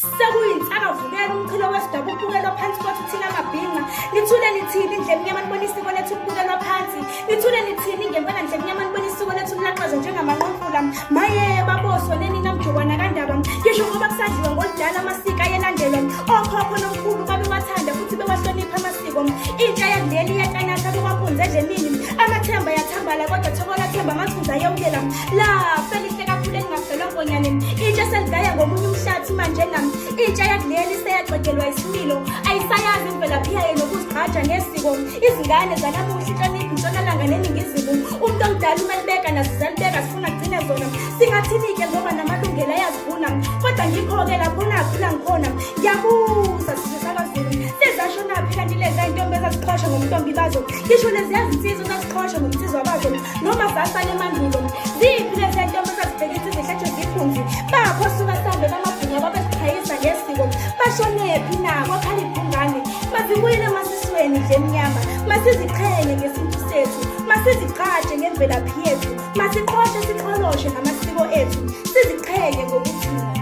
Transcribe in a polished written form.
Sekuyinsakavukela umchilo wesidaba ukubukelwa phansi kwethu thina mabhinca. Nithule nithini indle emnyama nibona isiko lethu ukubukelwa phansi. Nithule nithini ngempela ndle emnyama nibona isiko lethu lilaqazwa njengamanqomfula. Maye baboso neni namjokwana kandaba. Ngisho ngoba kusadliwa ngoludala amasiko ayelandelwa. Okhokho nomkhulu babewathanda futhi bewahlonipha amasiko. Intsha yakuleli iyatanasa bekwampunzi edlemini. Amathemba yathambala kodwa thokola themba amathunzi ayewukela. Lafa elihle kakhulu elingafelwa nkonyane. Intsha seligaya ngomunye umhlathi manje nami. Intsha yakuleli seyaxegelwa isimilo. Ayisayazi imvelaphi yayo nokuzigqaja ngesiko. Izingane zanamuhla inhlonipho intshonalanga neningizimu. Umuntu omdala uma libeka nazo zalibeka sifuna kugcine zona. Singathini-ke ngoba namalungelo ayazivuna. Kodwa ngikho-ke lapho nakhula ngikhona. Ngiyabuza sizwe sakwaZulu. Sezashonaphi kanti leza intombi ezaziqhosha ngomntombi bazo. Ngisho leziya zinsizwa ezaziqhosha ngomnsizwa bazo. Noma zasala emandulo. Ziphi lezi ntombi ezazibheka insizwa ihlatshwe ziphunzi. Bakho suka sambe bamabhunga babeziqhayisa ngesiko. Bashonephi na kwakhala ibhungane. Mazibuyele emasisweni dlemnyama. Masiziqhenye ngesintu sethu. Masizigqaje ngemvelaphi yethu. Masiqhoshe siqholoshe namasiko ethu. Siziqhenye ngokuthi.